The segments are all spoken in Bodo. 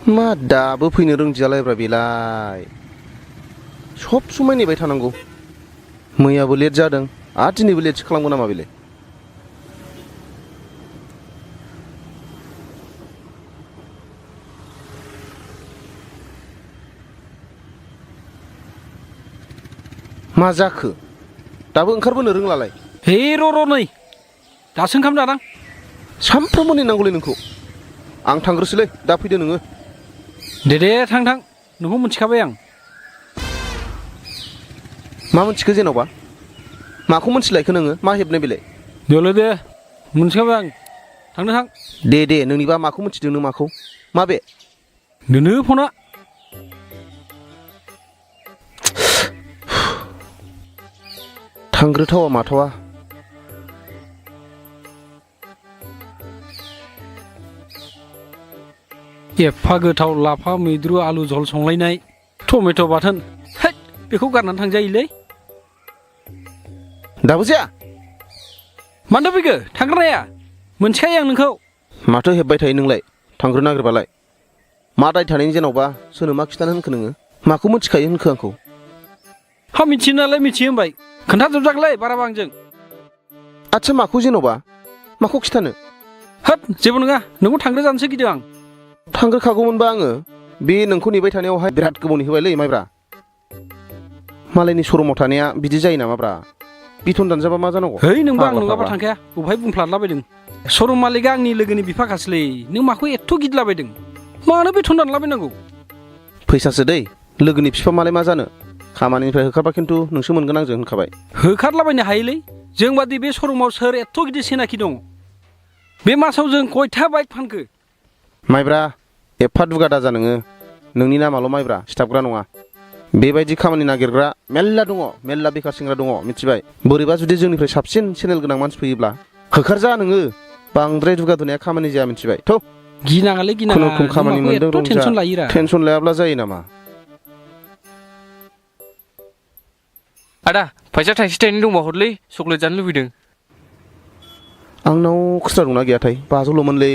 मा दाबो फैनो रोंदियालायब्रा बेलाय सब समाय नेबाय थानांगौ मैयाबो लेट जादों आरो दिनैबो लेटसो खालामगोन नामा बेलाय मा जाखो दाबो ओंखारबोनो रोंलालाय हे र' नै दासो ओंखाम जादां सामफ्रामबो नेनांगौलै नोंखौ आं थांग्रोसोलै दा फैदो नोङो दे थां नोंखौ मिथिखाबाय आं मा मोनथिखो जेन'बा माखौ मोनथिलायखो नोङो मा हेबनाय बेलाय दे मोनथिखाबाय आं थांनो थां दे नोंनिबा माखौ मोनथिदों नों माखौ माबे दोनो फना थांग्रोथावा माथावा एफा गोथाव लाफा मैद्रु आलु झल संलायनाय टमेट' बाथोन है बेखौ गारनानै थांजायोलै दाबो जाया मानो फैखो थांग्रोनाया मोनथिखायो आं नोंखौ माथो हेबबाय थायो नोंलाय थांग्रो नागिरबालाय मा दाय थानायनि जेन'बा सोरनो मा खिथानो होनखो नोङो माखौ मोनथिखायो होनखो आंखौ हा मिथियो नालाय मिथियो होनबाय खोन्थाजोबजागोलै बाराबा आंजों आच्छा माखौ जेन'बा माखौ खिथानो होद जेबो नङा नोंखौ थांग्रोजानोसो गिदों आं थांग्रोखागौमोनबा आङो बे नोंखौ नेबाय थानायावहाय बिराद गोबाव नेहोबायलै माइब्रा मालायनि शरुमाव थानाया बिदि जायो नामाब्रा बिथन दानजाबा मा जानांगौ है नोंबो आं नङाबा थांखाया बबेहाय बुंफ्लादलाबायदों शरुम मालिकआ आंनि लोगोनि बिफाखासोलै नों माखौ एथ' गिदलाबायदों मानो बिथन दानलाबायनांगौ फैसासो दै लोगोनि बिफा मालाय मा जानो खामानिनिफ्राय होखारबा खिन्थु नोंसो मोनगोन आंजों होनखाबाय होखारलाबायनो हायोलै जों बादि बे शरुमाव सोर एथ' गिदिर सेनाखि दं बे मासाव जों कयथा बाइक फानखो माइब्रा एफा दुगा दाजा नोङो नोंनि नामाल' माइब्रा सिथाबग्रा नङा बेबायदि खामानि नागिरग्रा मेल्ला बेखार सेंग्रा दङ मिथिबाय बोरैबा जुदि जोंनिफ्राय साबसिन चेनेल गोनां मानसि फैयोब्ला होखारजा नोङो बांद्राय दुगा दुनाया खामानि जाया मिथिबाय थ' गिनाङालै गिनाङा खुनुरुखुम खामानि मोनदों रंजा टेनसन लायोरा टेनसन लायाब्ला जायो नामा आदा फैसा थाइसे थाइनै दंबा हरलै चक्लेट जानो लुबैदों आंनाव खुस्रा दंना गैयाथाय 500ल'मोनलै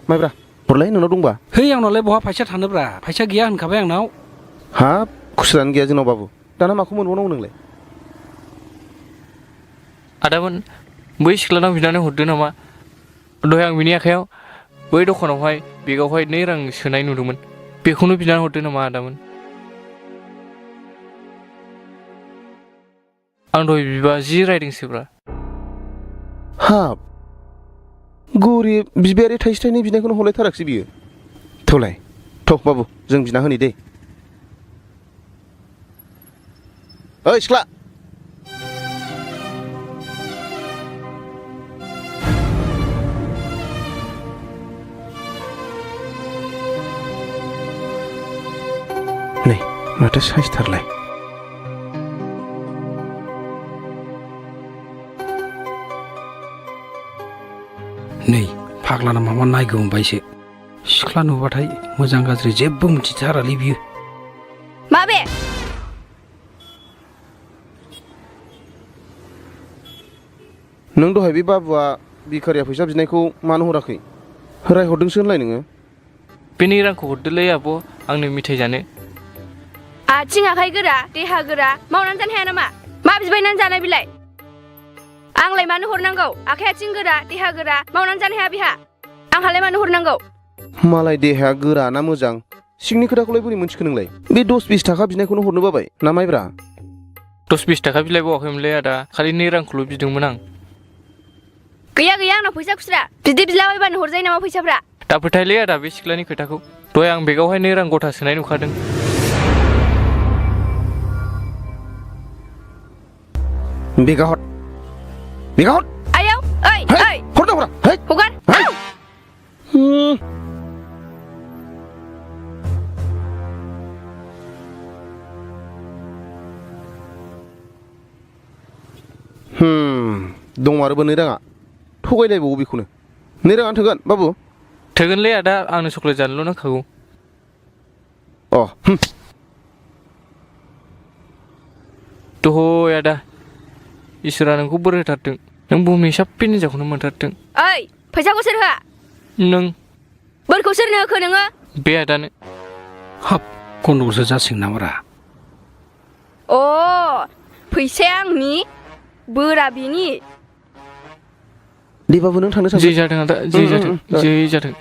माइब्रा हरलाय नोंनाव दंबा है आंनावलाय बहा फैसा थानोब्रा फैसा गैया होनखाबाय आंनाव हाब खुस्रायानो गैया जोंनाव बाबु दाना माखौ मोनबावनांगौ नोंलाय आदामोन बै सिख्लानाव बिनानै हरदो नामा दहाय आं बिनि आखायाव बै दखानावहाय बेगावहाय 2 रां सोनाय नुदोंमोन बेखौनो बिनानै हरदो नामा आदामोन आं दहाय बिबा जि रायदोंसोब्रा हाब गरिब बिबायारि थाइसे थाइनै बिनायखौनो हरलायथाराखिसै बियो थौलाय थ' बाबु जों बिना होनि दे ओइ सिख्ला नै माथो साइसथारलाय नै फाग्लाना माबा नायगौ होनबायसो सिख्ला नुबाथाय मोजां गाज्रि जेबो मिथिथारालै बियो माबे नों दहाय बे बाबुआ बिखारिया फैसा बिनायखौ मानो हराखै रायहरदोंसो होनलाय नोङो बे 2 रांखौ हरदोलै आब' आंनो मिथाइ जानो आथिं आखाइ गोरा देहा गोरा मावनानै जानो हाया नामा मा बिबायनानै जानाय बिलाय आंलाय मानो हरनांगौ आखाइ आथिं गोरा देहा गोरा मावनानै जानो हाया बिहा आंहालाय मानो हरनांगौ मालाय देहाया गोरा ना मोजां सिंनि खोथाखौलाय बोरै मोनथिखो नोंलाय बे 10-20 थाखा बिनायखौनो हरनो बाबाय ना माइब्रा 10-20 थाखा बिलायबावाखैमोनलै आदा खालि 2 रांखौल' बिदोंमोन आं गैया आंनाव फैसा खुस्रा बिदि बिलाबायबानो हरजायो नामा फैसाफ्रा दा फोथायलै आदा बे सिख्लानि खोथाखौ दहाय आं बेगावहाय 2 रां गथा सोनाय नुखादों बेगा हर आयौ ओइ हरदा हरा हगार दंमारोबो 2 राङा थगायलायबावो बेखौनो 2 राङानो थोगोन बाबु थोगोनलै आदा आंनो चक्लेट जानोल' नांखागौ दहय आदा इसोरा नोंखौ बोर होथारथों नों बुहुमनि साबसिन हिन्जावखौनो मोनथारथों ओइ फैसाखौ सोर होआ नों बोरखौ सोरनो होखो नोङो बे आदानो हाब गन्दगोलसो जासिगोन नामारा अ फैसाया आंनि बोरा बिनि दे बाबु नों थांनो जै सानदों जाथों आदा जै जाथों जै जाथों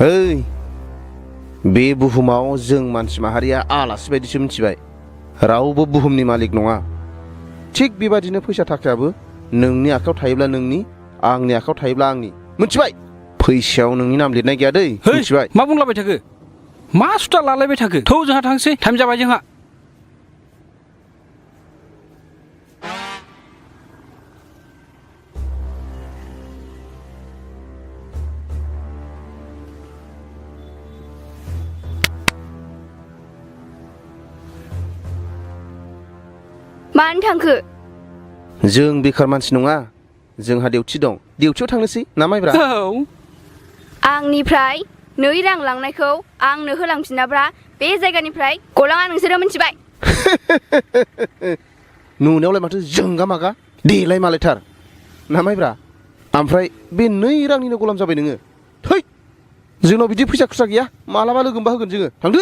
ओइ बे बुहुमाव जों मानसि माहारिया आलासि बायदिसो मिथिबाय रावबो बुहुमनि मालिक नङा थिग बेबादिनो फैसा थाखायाबो नोंनि आखायाव थायोब्ला नोंनि आंनि आखायाव थायोब्ला आंनि मिथिबाय फैसायाव नोंनि नाम लिरनाय गैया दै है मिथिबाय मा बुंलाबाय थाखो मा सुथा लालायबाय थाखो थौ जोंहा थांसै टाइम जाबाय जोंहा मानो थांखो जों बेखार मानसि नङा जोंहा डिउटि दं डिउटियाव थांनोसै ना माइब्रा औ आंनिफ्राय 2 रां लांनायखौ आंनो होलांफिनाब्रा बे जायगानिफ्राय गलाङा नोंसोरो मिथिबाय नुनायावलाय माथो जोंगा मागा देलाय मालायथार ना माइब्रा ओमफ्राय बे 2 रांनिनो गलाम जाबाय नोङो थै जोंनाव बिदि फैसा खुस्रा गैया मालाबा लोगो मोनबा होगोन जोङो थांदो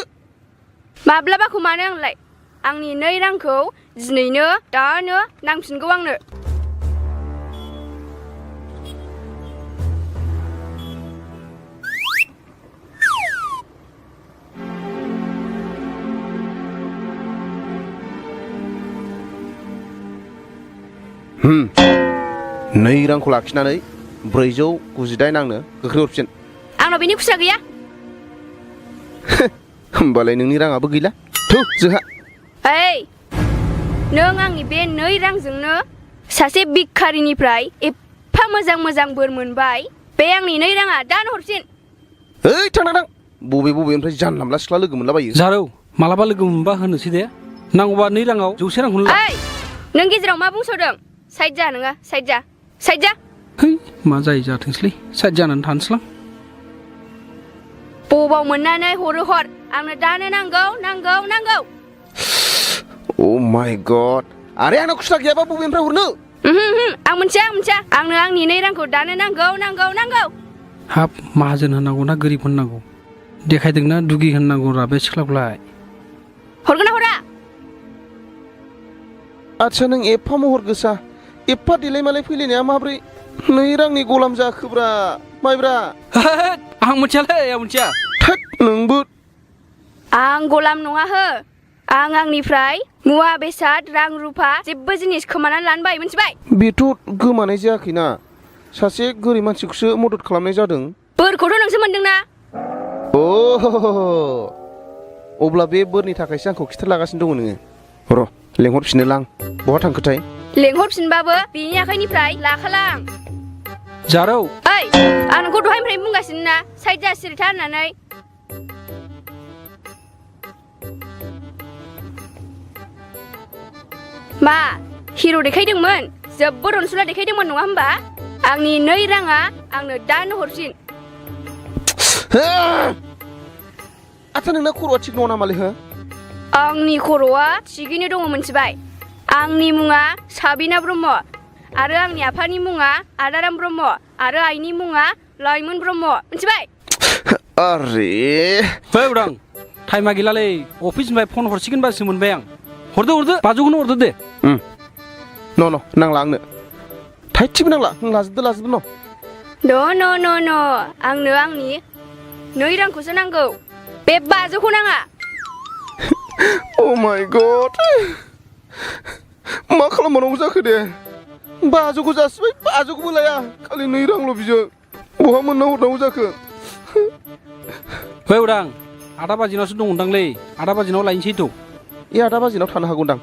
माब्लाबाखौ मानो आंलाय आंनि 2 रांखौ दिनैनो दानो नांफिनगौ आंनो नै रांखौ लाखिनानै 498 आंनो गोख्रै हरफिन आंनाव बेनि खुस्रा गैया होमबालाय नोंनि राङाबो गैला थु जोंहा ओइ नों आंनि बे 2 रांजोंनो सासे भिखारिनिफ्राय एफा मोजां मोजां बोर मोनबाय बे आंनि 2 राङा दानो हरफिन ओइ थां बबेनिफ्राय जानलामला सिख्ला लोगो मोनलाबायो जारौ मालाबा लोगो मोनबा होनोसै दे नांगौबा 2 राङाव 100 रांखौनो ला ओइ नों गेजेराव मा बुंसोदों साइड जा नोङो साइड जा है मा जायो जाथोंसैलै साइड जानानै थानोसैलां बबाव मोननानै हरो हर आंनो दानो नांगौ अ माय गड आरे आंनाव खुस्रा गैयाबा बबेनिफ्राय हरनो आं मोनथिया आंनो आंनि 2 रांखौ दानो नांगौ हाब माहाजोन होननांगौ ना गोरिब होननांगौ देखायदोंना दुगि होननांगौ रा बे सिख्लाखौलाय हरगोन ना हरा आच्छा नों एफा महर गोसा एफा देलाय मालाय फैलायनाया माब्रै 2 रांनि गलाम जाखोब्रा माइब्रा आं मिथियालै आं मिथिया थोद नोंबो आं गलाम नङा हो आं आंनिफ्राय मुवा बेसाद रां रुफा जेबो जिनिस खोमानानै लानो बाय मिथिबाय बेथ' गोमानाय जायाखैना सासे गोरिब मानसिखौसो मदद खालामनाय जादों बोरखौथ' नोंसो मोनदोंना अ अब्ला बे बोरनि थाखायसो आंखौ खिथालागासिनो दङ नोङो र' लेंहरफिननोलां बहा थांखोथाय लेंहरफिनबाबो बिनि आखाइनिफ्राय लाखालां जारौ ओइ आं नोंखौ दहायनिफ्राय बुंगासिनो ना साइड जा सिरिथा होननानै मा हिर' देखायदोंमोन जोबोद अनसुला देखायदोंमोन नङा होमबा आंनि 2 राङा आंनो दानो हरफिन आच्छा नोंना खर'आ थिग नङा नामालै हो आंनि खर'आ थिगैनो दङ मिथिबाय आंनि मुङा साबिना ब्रह्म आरो आंनि आफानि मुङा आदाराम ब्रह्म आरो आइनि मुङा लाइमोन ब्रह्म मिथिबाय आरे फै उदां टाइमा गैलालै अफिसनिफ्राय फन हरसिगोनबासो मोनबाय आं हरदो 500खौनो हरदो दे न' नांला आंनो थाइसेबो नांला नों लाजोबदो न' आंनो आंनि 2 रांखौसो नांगौ बे 500खौ नाङा अ माय गड मा खालामबावनांगौ जाखो दे 500खौ जासिबाय 500खौबो लाया खालि 2 रांल' बियो बहा मोनना हरनांगौ जाखो फै उदां 8 बाजिनावसो दंदांलै 8 बाजिनाव लायनोसै थ' 8 बाजिनाव थानो हागौदां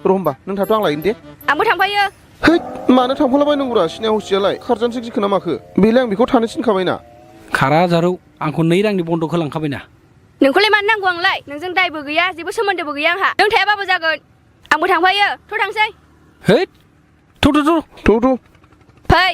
र' होमबा नों थाथ' आं लायगोन दे आंबो थांफायो है मानो थांफालाबायनांगौरा सिनाया हसियालाय खारजानोसो गिखो ना माखो बेलाय आं बेखौ थानो थिनखाबायना खारा जारौ आंखौ 2 रांनि बन्दक होलांखाबायना नोंखौलाय मानो नांगौ आंलाय नोंजों दायबो गैया जेबो सोमोन्दोबो गैया आंहा नों थायाबाबो जागोन आंबो थांफायो थ' थांसै है थ' थ' फै